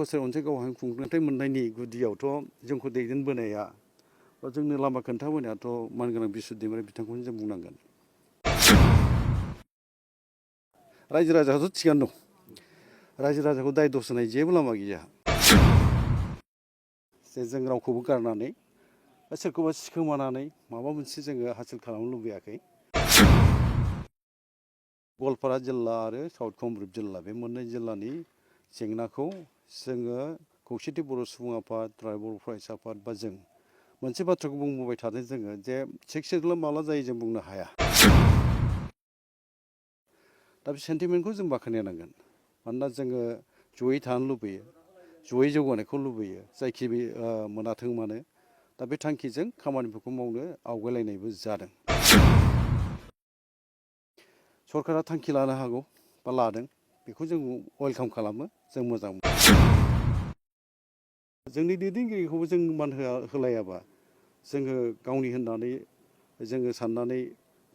कसारि अनसाइ गावहाय खुंथाइ मोननायनि गुदियावथ' जोंखौ दैदेनबोनाया बा जोंनो लामा खोन्थाबोनायाथ' मानगोनां बिस्व दैमारि बिथांखौनो जों बुंनांगोन। रायजो राजायाथ' थिगानो दं, रायजो राजाखौ दाय दस होनाय जेबो लामा गैया। जे जों रावखौबो गारनानै बा सोरखौबा सिखोमानानै माबा मोनसे जोङो हासिल खालामनो लुबैयाखै। गवालपारा जिल्ला आरो साउथ कामरुप जिल्ला बे मोननै जिल्लानि जेंनाखौ जोङो खौसेथि बर' सुबुं आफाद, ट्राइबेल बर' फरायसा आफाद बा जों मोनसे बाथ्राखौ बुंबोबाय थादों जोङो जे सेक्सुवेल माला जायो जों बुंनो हाया। दा बे सेन्टिमेन्टखौ जों बाख्नायनांगोन। मानोना जोङो जयै थानो लुबैयो, जयै जौगानायखौ लुबैयो, जायखि मोनाथों मानो। दा बे थांखिजों खामानिफोरखौ मावनो आवगायलायनायबो जादों। सरकारा थांखि लानो हागौ बा लादों, बेखौ जों वेलकाम खालामो, जों मोजां मोनो। जोंनि दैदेनगिरिखौबो जों मान होलायाबा, जोङो गावनि होननानै जोङो साननानै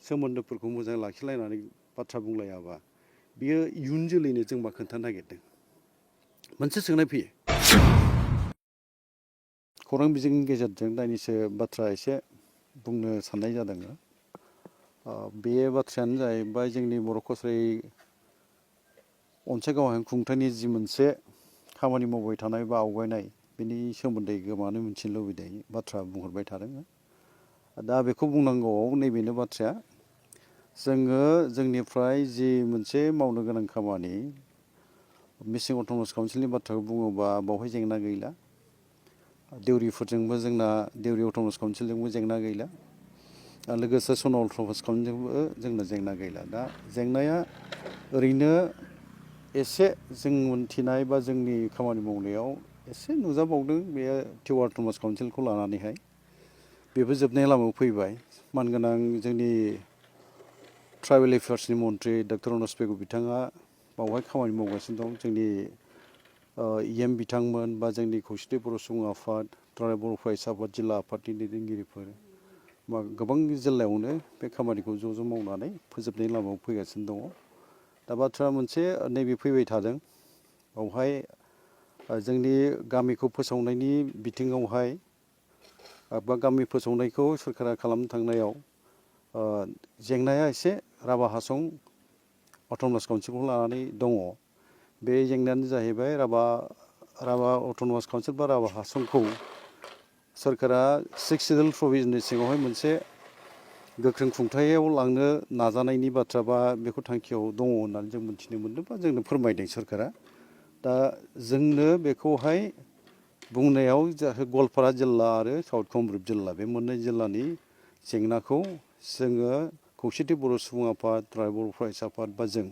सोमोन्दोफोरखौ मोजां लाखिलायनानै बाथ्रा बुंलायाबा, बियो इयुन जोलैनो जों मा खोन्थानो नागिरदों। मोनसे सोंनाय फैयो, खौरां बिजोंनि गेजेरजों दाइनैसो बाथ्रा एसे बुंनो साननाय जादों। बे बाथ्रायानो जाहैबाय जोंनि बर' कसारि अनसाइ गावहाय खुंथाइनि जि मोनसे खामानि मावबाय थानाय बा आवगायनाय, बेनि सोमोन्दै गोबाङानो मिथिनो लुबैनाय बाथ्रा बुंहरबाय थादों। दा बेखौ बुंनांगौआव नैबेनो बाथ्राया, जोङो जोंनिफ्राय जि मोनसे मावनो गोनां खामानि, मिसिं अट'नमास काउन्सिलनि बाथ्राखौ बुङोबा बावहाय जेंना गैला। देउरिफोरजोंबो जोंना देउरि अट'नमास काउन्सिलजोंबो जेंना गैला। लोगोसे सनाल अट'नमास काउन्सिलजोंबो जोंना जेंना गैला। दा जेंनाया ओरैनो एसे जों मोनथिनाय बा जोंनि खामानि मावनायाव एसे नुजाबावदों, बेयो टिवा अट'नमास काउन्सिलखौ लानानैहाय। बेबो जोबनाय लामायाव फैबाय। मानगोनां जोंनि ट्राइबेल एफेयार्सनि मन्थ्रि डक्टर अनुज पेगु बिथाङा बावहाय खामानि मावगासिनो दं। जोंनि EM बिथांमोन बा जोंनि खौसेथि बर' सुबुं आफाद, ट्राइबेल बर' फरायसा आफाद, जिल्ला आफादनि दैदेनगिरिफोर बा गोबां जिल्लायावनो बे खामानिखौ ज' मावनानै फोजोबनायनि लामायाव फैगासिनो दङ। दा बाथ्रा मोनसे नैबे फैबाय थादों, बावहाय जोंनि गामिखौ फोसावनायनि बिथिङावहाय बा गामि फोसावनायखौ सोरखारा खालामनो थांनायाव जेंनाया एसे राभा हासं अट'नमास काउन्सिलखौ लानानै दङ। बे जेंनायानो जाहैबाय राभा अट'नमास काउन्सिल बा राभा हासंखौ सोरखारा 6 सिडुल प्रभिजननि सिङावहाय मोनसे गोख्रों खुंथायाव लांनो नाजानायनि बाथ्रा बा बेखौ थांखियाव दङ होननानै जों मिथिनो मोन्दों बा जोंनो फोरमायदों सोरखारा। दा जोंनो बेखौहाय बुंनायाव गवालपारा जिल्ला आरो साउथ कामरुप जिल्ला बे मोननै जिल्लानि जेंनाखौ जोङो खौसेथि बर' सुबुं आफाद, ट्राइबेल बर' फरायसा आफाद बा जों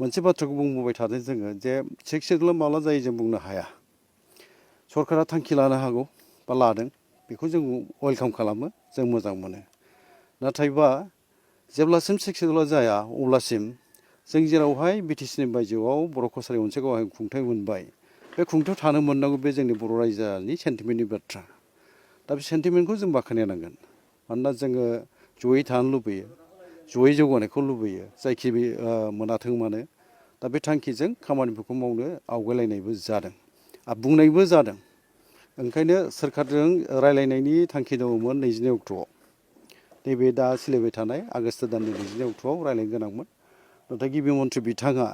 मोनसे बाथ्राखौ बुंबोबाय थादों जोङो जे 6 सिडुला माला जायो जों बुंनो हाया। सरकारा थांखि लानो हागौ बा लादों, बेखौ जों वेलकाम खालामो, जों मोजां मोनो। नाथायबा जेब्लासिम 6 सिडुला जाया अब्लासिम जों जेरावहाय BTCनि बायजोआव बर' कसारि अनसाइ गावहाय खुंथाइ मोनबाय, बे खुंथायाव थानो मोननांगौ, बे जोंनि बर' रायजोनि सेन्टिमेन्टनि बाथ्रा। दा बे सेन्टिमेन्टखौ जों बाख्नायनांगोन। मानोना जोङो जयै थानो लुबैयो, जयै जौगानायखौ लुबैयो, जायखि मोनाथों मानो। दा बे थांखिजों खामानिफोरखौ मावनो आवगायलायनायबो जादों, बुंनायबो जादों। ओंखायनो सोरखारजों रायलायनायनि थांखि दङमोन 22 अक्ट'आव। नैबे दा सोलिबाय थानाय आगष्ट दाननि 22 अक्ट'आव रायलायनो गोनांमोन। नाथाय गिबि मन्थ्रि बिथाङा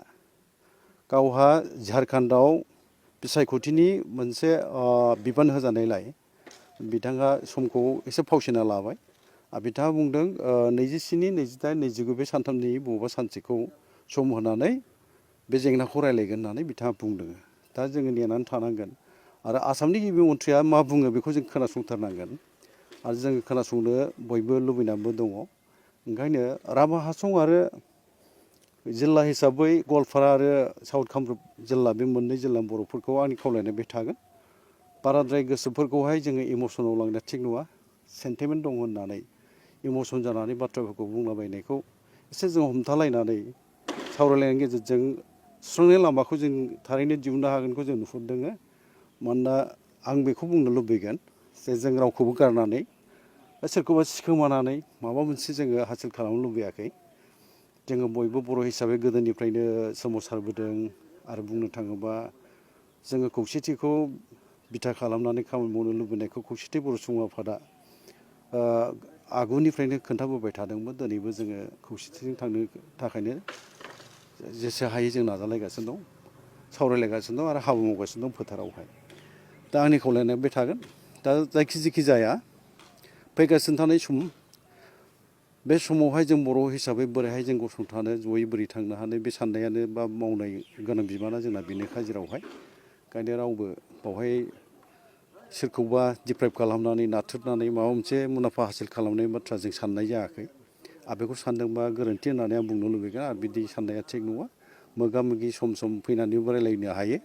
गावहा झारखन्डआव बिसायख'थिनि मोनसे बिबान होजानायलाय बिथाङा समखौ एसे फावसायना लाबाय। बिथाङा बुंदों 27, 28, 29 बे सानथामनि बबेबा सानसेखौ सम होनानै बे जेंनाखौ रायलायगोन होननानै बिथाङा बुंदों। दा जोङो नेनानै थानांगोन। आरो आसामनि गिबि मन्थ्रिया मा बुङो बेखौ जों खोनासंथारनांगोन। आरो जों खोनासंनो बयबो लुबैनानैबो दङ। ओंखायनो राभा हासं आरो जिल्ला हिसाबै गवालपारा आरो साउथ कामरुप जिल्ला बे मोननै जिल्लानि बर'फोरखौ आंनि खावलायनाय बे थागोन। बाराद्राय गोसोफोरखौहाय जोङो इमसनाव लांनाया थिग नङा। सेन्टिमेन्ट दं होननानै इमसन जानानै बाथ्राफोरखौ बुंलाबायनायखौ एसे जों हमथालायनानै सावरायलायनायनि गेजेरजों सुस्रांनाय लामाखौ जों थारैनो दिहुननो हागोनखौ जों नुहुरदों। मानोना आं बेखौ बुंनो लुबैगोन जे जों रावखौबो गारनानै सोरखौबा सिखोमानानै माबा मोनसे जोङो हासिल खालामनो लुबैयाखै। जोङो बयबो बर' हिसाबै गोदोनिफ्रायनो सोमावसारबोदों। आरो बुंनो थाङोबा जोङो खौसेथिखौ बिथा खालामनानै खामानि मावनो लुबैनायखौ खौसेथि बर' सुबुं आफादा आगुनिफ्रायनो खोन्थाबोबाय थादोंमोन। दिनैबो जोङो खौसेथिजों थांनो थाखायनो जेसे हायो जों नाजालायगासिनो दं, सावरायलायगासिनो दं आरो हाबा मावगासिनो दं फोथारावहाय। दा आंनि खावलायनाया बे थागोन। दा जायखि जाया फैगासिनो थानाय सम, बे समावहाय जों बर' हिसाबै बोरैहाय जों गसंथानो, जयै बोरै थांनो हानो, बे साननायानो बा मावनाय गोनां बिबाना जोंना बेनोखा जेरावहाय। ओंखायनो रावबो बावहाय सोरखौबा डिप्राइभ खालामनानै नाथ्रोदनानै माबा मोनसे मुलाम्फा हासिल खालामनाय बाथ्रा जों साननाय जायाखै। आरो बेखौ सानदोंबा गोरोन्थि होननानै आं बुंनो लुबैगोन। आरो बिदि साननाया थिग नङा। मोगा मोगि सम फैनानैबो रायलायनो हायो।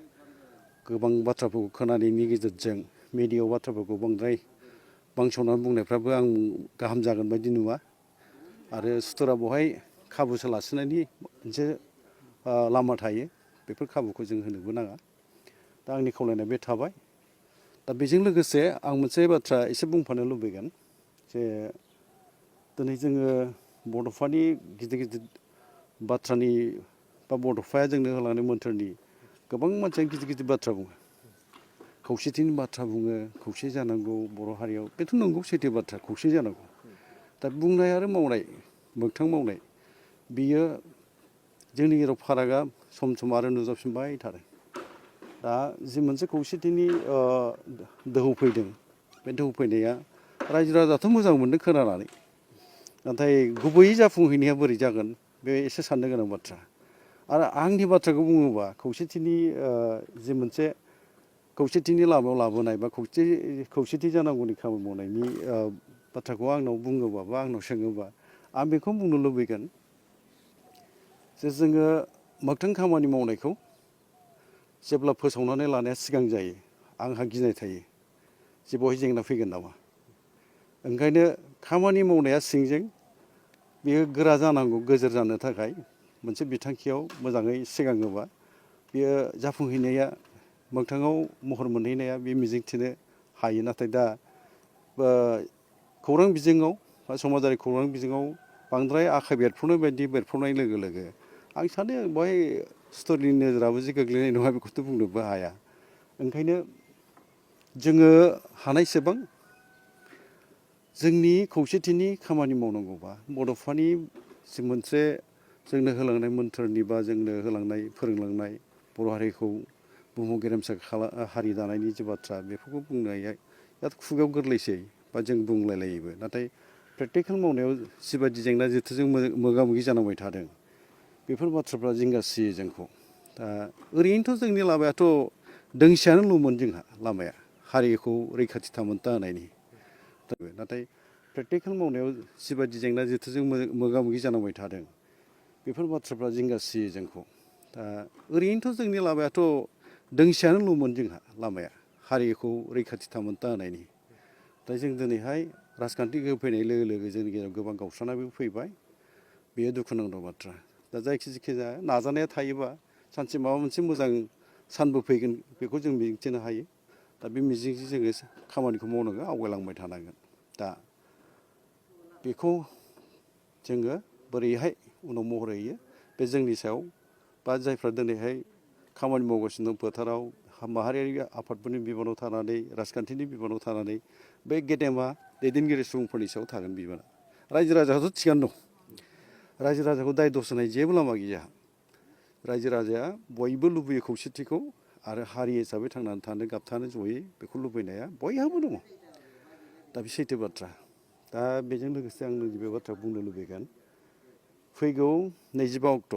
गोबां बाथ्राफोरखौ खोनानायनि गेजेरजों मिडियायाव बाथ्राफोरखौ बांद्राय बांसावनानै बुंनायफ्राबो आं गाहाम जागोन बायदि नुवा। आरो सुथुरा बेवहाय खाबु सोलासिनायनि मोनसे लामा थायो। बेफोर खाबुखौ जों होनोबो नाङा। दा आंनि खावलायनाया बे थाबाय। दा बेजों लोगोसे आं मोनसे बाथ्रा एसे बुंफानो लुबैगोन जे दिनै जोङो बड'फानि गिदिर बाथ्रानि बा बड'फाया जोंनो होलांनाय मोन्थोरनि गोबां मानसिया गिदिर बाथ्रा बुङो। खौसेथिनि बाथ्रा बुङो, खौसे जानांगौ बर' हारियाव। बेथ' नंगौ, सैथो बाथ्रा, खौसे जानांगौ। दा बुंनाय आरो मावनाय, मोगथां मावनाय, बियो जोंनि गेजेराव फारागा सम आरो नुजाफिनबाय थादों। दा जि मोनसे खौसेथिनि दोहौ फैदों, बे दोहौ फैनाया रायजो राजायाथ' मोजां मोनदों खोनानानै। नाथाय गुबैयै जाफुंहैनाया बोरै जागोन, बे एसे साननो गोनां बाथ्रा। आरो आंनि बाथ्राखौ बुङोबा खौसेथिनि जि मोनसे खौसेथिनि लामायाव लाबोनाय बा खौसेथि जानांगौनि खामानि मावनायनि बाथ्राखौ आंनाव बुङोबा बा आंनाव सोङोबा आं बेखौ बुंनो लुबैगोन जे जोङो मोगथां खामानि मावनायखौ जेब्ला फोसावनानै लानाया सिगां जायो, आंहा गिनाय थायो जे बेवहाय जेंना फैगोन नामा। ओंखायनो खामानि मावनाया सिंजों बेयो गोरा जानांगौ। गोजोर जानो थाखाय मोनसे बिथांखियाव मोजाङै सिगाङोबा बेयो जाफुंहैनाया, मोगथाङाव महर मोनहैनाया बे मिजिंथिनो हायो। नाथाय दा खौरां बिजोङाव बा समाजारि खौरां बिजोङाव बांद्राय आखाइ बेरफ्रुनाय लोगो लोगो आं सानो बेवहाय सुथुरनि नोजोराबो जे गोग्लैनाय नङा बेखौथ' बुंनोबो हाया। ओंखायनो जोङो हानायसेबां जोंनि खौसेथिनि खामानि मावनांगौबा बड'फानि जि मोनसे जोंनो होलांनाय मोन्थोरनि बा जोंनो होलांनाय फोरोंलांनाय बर' हारिखौ बुहुमाव गेरेमसा हारि दानायनि जे बाथ्रा, बेफोरखौ बुंनाया खुगायाव गोरलैसै बा जों बुंलायलायोबो। नाथाय प्रेक्टिकेल मावनायाव जिबायदि जेंना जेथोजों मोगा मोगि जानांबाय थादों, बेफोर बाथ्राफ्रा जिंगासियो जोंखौ। दा ओरैनोथ' जोंनि लामायाथ' दोंसेयानोल'मोन जोंहा लामाया, हारिखौ रैखाथि थामोन्था होनायनि। नाथाय प्रेक्टिकेल मावनायाव जिबायदि जेंना जेथोजों मोगा मोगि जानांबाय थादों, बेफोर बाथ्राफ्रा जिंगासियो जोंखौ। दा ओरैनोथ' जोंनि लामायाथ' दोंसेयानोल'मोन जोंहा लामाया, हारिखौ रैखाथि थामोन्था होनायनि। दा जों दिनैहाय राजखान्थि गोहो फैनाय लोगो लोगो जोंनि गेजेराव गोबां गावस्रानायबो फैबाय। बेयो दुखुनांथाव बाथ्रा। दा जायखि जाया नाजानाया थायोबा सानसे माबा मोनसे मोजां सानबो फैगोन, बेखौ जों मिजिंथिनो हायो। दा बे मिजिंजों जोङो खामानिखौ मावनांगोन, आवगायलांबाय थानांगोन। दा बेखौ जोङो बोरैहाय उनाव महर होयो, बे जोंनि सायाव बा जायफ्रा दिनैहाय खामानि मावगासिनो दं फोथाराव, माहारियारि आफादफोरनि बिबानाव थानानै, राजखान्थिनि बिबानाव थानानै, बे गेदेमा दैदेनगिरि सुबुंफोरनि सायाव थागोन बिबाना। रायजो राजायाथ' थिगानो दं। रायजो राजाखौ दाय दस होनाय जेबो लामा गैया। रायजो राजाया बयबो लुबैयो खौसेथिखौ, आरो हारि हिसाबै थांनानै थानो गाबथानो जयै बेखौ लुबैनाया बयहाबो दङ। दा बे सैथो बाथ्रा। दा बेजों लोगोसे आं नैबे बाथ्राखौ बुंनो लुबैगोन, फैगौ 25 अक्ट'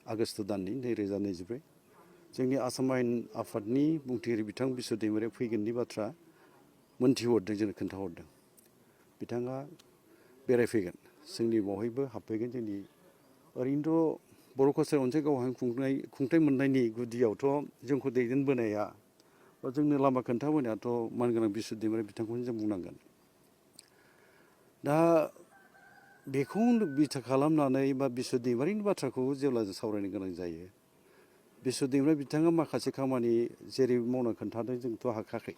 आगष्ट दाननि 2024 जोंनि आसाम आयेन आफादनि बुंथिगिरि बिथां बिश्व दैमारिया फैगोननि बाथ्रा मोनथिहरदों, जोंनो खोन्थाहरदों। बिथाङा बेरायफैगोन, जोंनि बावहायबो हाबफैगोन। जोंनि ओरैनोथ' बर' कालचार मोनसे गावहाय खुंथाइ मोननायनि गुदियावथ' जोंखौ दैदेनबोनाया बा जोंनो लामा खोन्थाबोनायाथ' मानगोनां बिश्व दैमारि बिथांखौनो जों बुंनांगोन। दा बेखौ बिथा खालामनानै बा बिश्व दैमारिनि बाथ्राखौ जेब्ला जों सावरायनो गोनां जायो, बिश्व दैमारि बिथाङा माखासे खामानि जेरै मावनो खोन्थादों, जोंथ' हाखायाखै।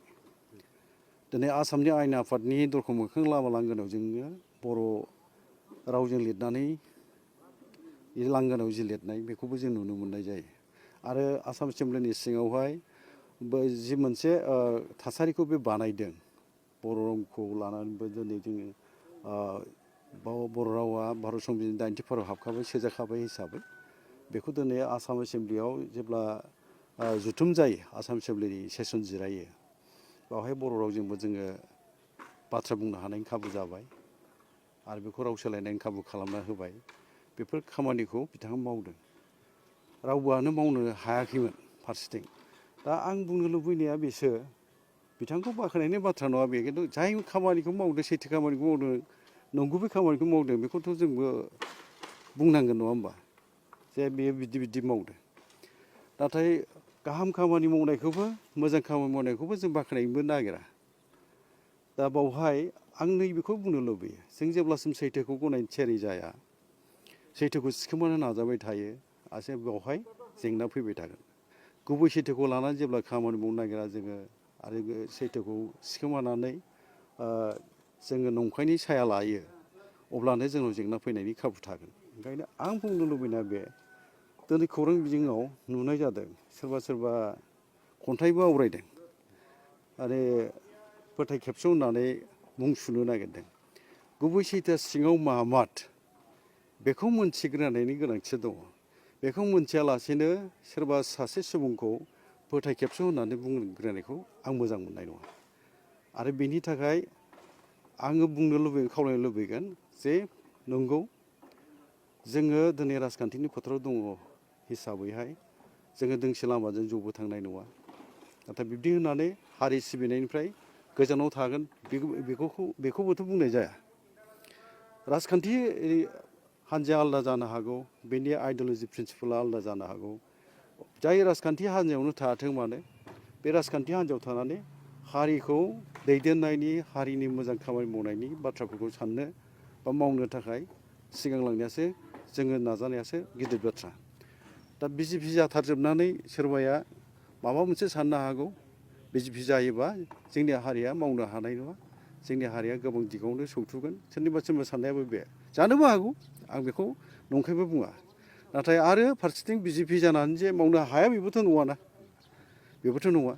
दिनै आसामनि आयेन आफादनि दरखं मोखां लामा लांगोनायाव जोङो बर' रावजों लिरनानै लांगोनायाव जि लिरनाय, बेखौबो जों नुनो मोननाय जायो। आरो आसाम एसेमब्लिनि सिङावहाय जि मोनसे थासारिखौ बे बानायदों बर' रावखौ लानानैबो दिनै जोङो बर' रावा भारत संबिजिरनि 90 फारियाव हाबखाबाय सोजाखाबाय हिसाबै बेखौ दिनै आसाम एसेमब्लियाव जेब्ला जथुम जायो आसाम एसेमब्लिनि सेसन जिरायो बेवहाय बर' रावजोंबो जोङो बाथ्रा बुंनो हानायनि खाबु जाबाय आरो बेखौ राव सोलायनायनि खाबु खालामना होबाय बेफोर खामानिखौ बिथाङा मावदों रावबोआनो मावनो हायाखैमोन फारसेथिं दा आं बुंनो लुबैनाया बेसो बिथांखौ बाख्नायनायनि बाथ्रा नङा बे खिन्थु जाय खामानिखौ मावदों सैथो खामानिखौ मावदों नंगुबै खामानिखौ मावदों बेखौथ' जोंबो बुंनांगोन नङा होमबा जे बेयो बिदि बिदि मावदों नाथाय गाहाम खामानि मावनायखौबो मोजां खामानि मावनायखौबो जों बाख्नायनोबो नागिरा दा बावहाय आं नैबेखौ बुंनो लुबैयो जों जेब्लासिम सैथोखौ गनायनो थियारि जाया सैथोखौ सिखोमानो नाजाबाय थायो आसे बेवहाय जेंना फैबाय थागोन गुबै सैथोखौ लानानै जेब्ला खामानि मावनो नागिरा जोङो आरो सैथोखौ सिखोमानानै जोङो नंखायनि साया लायो अब्लानो जोंनाव जेंना फैनायनि खाबु थागोन ओंखायनो आं बुंनो लुबैनाया बे दिनै खौरां बिजोङाव नुनाय जादों सोरबा सोरबा खन्थाइबो आवरायदों आरो फोथाय खेबस' होननानै मुं सुनो नागिरदों गुबै सैथोआ सिङाव मामाद बेखौ मोनथिग्रोनायनि गोनांथि दङ बेखौ मोनथियालासेनो सोरबा सासे सुबुंखौ फोथाय खेबस' होननानै बुंग्रोनायखौ आं मोजां मोननाय नङा आरो बेनि थाखाय आङो बुंनो लुबैगोन खावलायनो लुबैगोन जे नंगौ जोङो दिनै राजखान्थिनि फोथाराव दङ हिसाबैहाय जोङो दोंसे लामाजों ज'बो थांनाय नङा नाथाय बिब्दि होननानै हारि सिबिनायनिफ्राय गोजानाव थागोन बेखौबोथ' बुंनाय जाया राजखान्थि हान्जाया आलादा जानो हागौ बेनि आइडिय'लजि प्रिन्सिपाला आलादा जानो हागौ जाय राजखान्थि हान्जायावनो थायाथों मानो बे राजखान्थि हान्जायाव थानानै हारिखौ दैदेननायनि हारिनि मोजां खामानि मावनायनि बाथ्राफोरखौ साननो बा मावनो थाखाय सिगांलांनायासो जोङो नाजानायासो गिदिर बाथ्रा दा बिजेपि जाथारजोबनानै सोरबाया माबा मोनसे साननो हागौ बिजेपि जायोबा जोंनि हारिया मावनो हानाय नङा जोंनि हारिया गोबां दिगावनो सौथुगोन सोरनिबा साननायाबो बे जानोबो हागौ आं बेखौ नंखायबो बुङा नाथाय आरो फारसेथिं बिजेपि जानानै जे मावनो हाया बेबोथ' नङाना बेबोथ' नङा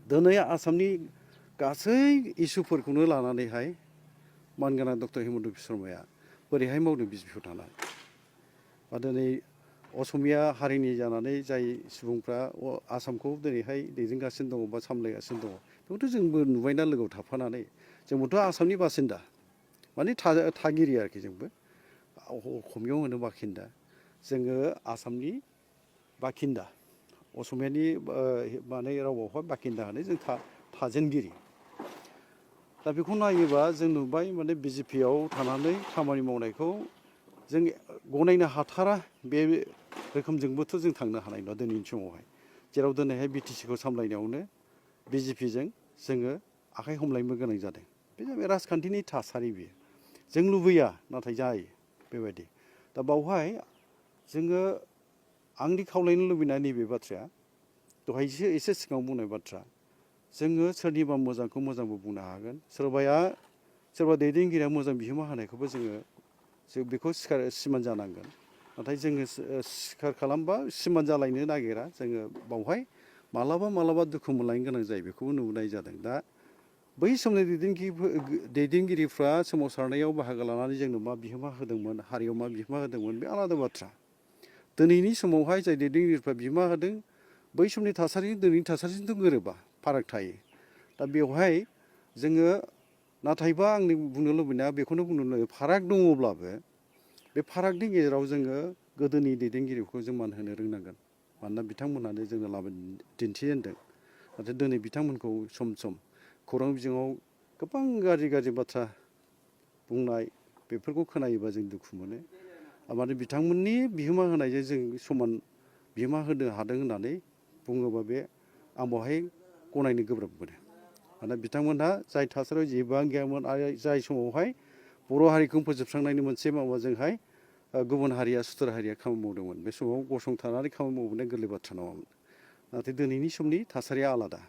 दिनै आसामनि गासै इसुफोरखौनो लानानैहाय मानगोनां डक्टर हिमन्त बिश्व शर्माया बोरैहाय मावदों बिजेपियाव थानानै बा दिनै असमिया हारिनि जानानै जाय सुबुंफ्रा आसामखौ दिनैहाय दैदेनगासिनो दङ बा सामलायगासिनो दङ बेखौथ' जोंबो नुबायना लोगोआव थाफानानै जोंबोथ' आसामनि बासिन्दा माने थागिरि आरोखि जोंबो असमियाव होनो बाखिन्दा जोङो आसामनि बाखिन्दा असमियानि माने रावआवहाय बाखिन्दा होनो जों थाजेनगिरि दा बेखौ नायोबा जों नुबाय माने बिजेपियाव थानानै खामानि मावनायखौ जों गनायनो हाथारा बे रोखोमजोंबोथ' जों थांनो हानाय नङा दिनैनि समावहाय जेराव दिनैहाय बिटिसिखौ सामलायनायावनो बिजेपिजों जोङो आखाइ हमलायनो गोनां जादों बे जाबाय राजखान्थिनि थासारि बेयो जों लुबैया नाथाय जायो बेबायदि दा बावहाय जोङो आंनि खावलायनो लुबैनाय नैबे बाथ्राया दहायसो एसे सिगाङाव बुंनाय बाथ्रा जोङो सोरनिबा मोजांखौ मोजांबो बुंनो हागोन सोरबा दैदेनगिरिया मोजां बिहोमा होनायखौबो जों बेखौ सिमान जानांगोन नाथाय जोङो सिखार खालामबा सिमान जालायनो नागिरा जोङो बावहाय मालाबा दुखु मोनलायनो गोनां जायो बेखौबो नुनाय जादों दा बै समनि दैदेनगिरिफ्रा सोमावसारनायाव बाहागो लानानै जोंनो मा बिहोमा होदोंमोन हारियाव मा बिहोमा होदोंमोन बे आलादा बाथ्रा दिनैनि समावहाय जाय दैदेनगिरिफ्रा बिहोमा होदों बै समनि थासारि दिनैनि थासारिजोंथ' गोरोबा फाराग थायो दा बेवहाय जोङो नाथायबा आंनि बुंनो लुबैनाया बेखौनो बुंनो लुबैयो फाराग दङब्लाबो बे फारागनि गेजेराव जोङो गोदोनि दैदेनगिरिखौ जों मान होनो रोंनांगोन मानोना बिथांमोनानो जोंनो लामा दिन्थिजेनदों नाथाय दिनै बिथांमोनखौ सम सम खौरां बिजोङाव गोबां गाज्रि बाथ्रा बुंनाय बेफोरखौ खोनायोबा जों दुखु मोनो माने बिथांमोननि बिहोमा होनायजों जों समान बिहोमा होनो हादों होननानै बुङोबा बे आं बेवहाय गनायनो गोब्राब मोनो मानोना बिथांमोनहा जाय थासारियाव जेबोआनो गैयामोन आरो जाय समावहाय बर' हारिखौ फोजोबस्रांनायनि मोनसे माबाजोंहाय गुबुन हारिया सुथुर हारिया खामानि मावदोंमोन बे समाव गसंथानानै खामानि मावबोनाया गोरलै बाथ्रा नङामोन नाथाय दिनैनि समनि थासारिया आलादा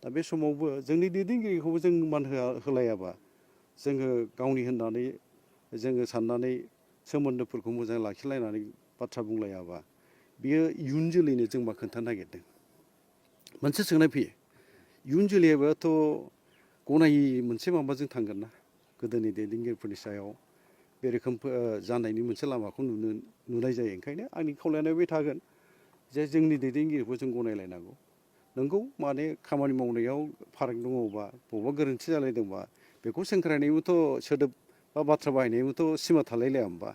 दा बे समावबो जोंनि दैदेनगिरिखौबो जों मान होलायाबा जोङो गावनि होननानै जोङो साननानै सोमोन्दोफोरखौ मोजां लाखिलायनानै बाथ्रा बुंलायाबा बेयो इयुन जोलैनो जों मा खोन्थानो नागिरदों मोनसे सोंनाय फैयो इयुन जोलैयाबोथ' गनायि मोनसे माबाजों थांगोन ना गोदोनि दैदेनगिरिफोरनि सायाव बे रोखोम जानायनि मोनसे लामाखौ नुनाय जायो ओंखायनो आंनि खावलायनाया बे थागोन जे जोंनि दैदेनगिरिखौ जों गनायलायनांगौ नंगौ माने खामानि मावनायाव फाराग दङबा बबेबा गोरोन्थि जालायदोंबा बेखौ सोंख्रायनायबोथ' सोदोब बा बाथ्रा बाहायनायबोथ' सिमा थालायलाया होमबा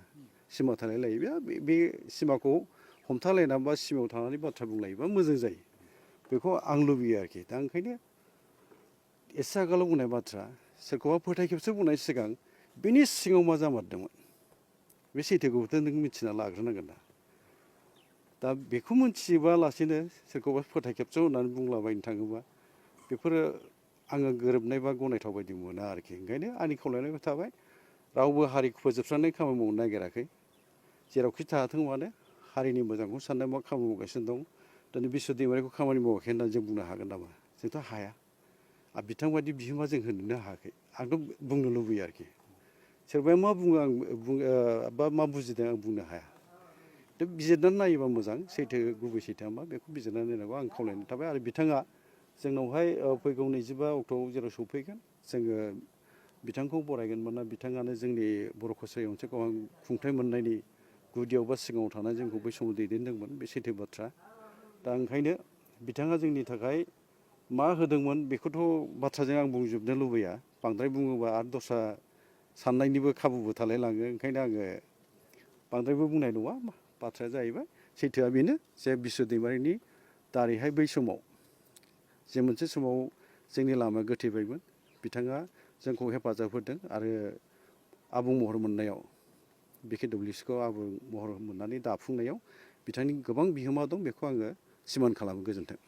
सिमा थालायलायोबा बे सिमाखौ हमथालायनानै बा सिमायाव थानानै बाथ्रा बुंलायोबा मोजां जायो बेखौ आं लुबैयो आरोखि दा ओंखायनो एसे आगोलाव बुंनाय बाथ्रा सोरखौबा फोथाय खेबसे बुंनाय सिगां बेनि सिङाव मा जामारदोंमोन बे सैथोखौथ' नों मिथिना लाग्रोनांगोन ना दा बेखौ मोनथियोबालासिनो सोरखौबा फोथाय खेबस' होननानै बुंलाबायनो थाङोबा बेफोरो आङो गोरोबनाय बा गनायथाव बायदि मोना आरोखि ओंखायनो आंनि खावलायनायबो थाबाय रावबो हारिखौ फोजोबस्रांनाय खामानि मावनो नागिराखै जेरावखि थायाथों मानो हारिनि मोजांखौ साननाय मा खामानि मावगासिनो दं दिनै बिश्व दैमारिखौ खामानि मावाखै होननानै जों बुंनो हागोन नामा जोंथ' हाया आरो बिथांबायदि बिहोमा जों होनोनो हायाखै आंथ' बुंनो लुबैयो आरोखि सोरबाया मा बुङो आं बा मा बुजिदों आं बुंनो हाया दा बिजिरनानै नायोबा मोजां सैथो गुबै सैथोआ मा बेखौ बिजिरनानै नायनांगौ आं खावलायनाय थाबाय आरो बिथाङा जोंनावहाय फैगौ 25 अक्ट'आव जेराव सफैगोन जोङो बिथांखौ बरायगोन मानोना बिथाङानो जोंनि बर' कसारि मोनसे खुंथाइ मोननायनि गुदियाव बा सिगाङाव थानानै जोंखौ बै समाव दैदेनदोंमोन बे सैथो बाथ्रा दा ओंखायनो बिथाङा जोंनि थाखाय मा होदोंमोन बेखौथ' बाथ्राजों आं बुंजोबनो लुबैया बांद्राय बुङोबा आरो दस्रा साननायनिबो खाबुबो थालायलाङो ओंखायनो आङो बांद्रायबो बुंनाय नङा बाथ्राया जाहैबाय सैथोआ बेनो जे बिश्व दैमारिनि दारैहाय बै समाव जे मोनसे समाव जोंनि लामाया गोथेबायमोन बिथाङा जोंखौ हेफाजाब होदों आरो आबुं महर मोननायाव BKWCखौ आबुं महर मोननानै दाफुंनायाव बिथांनि गोबां बिहोमा दं बेखौ आङो सिमान खालामो गोजोन्थों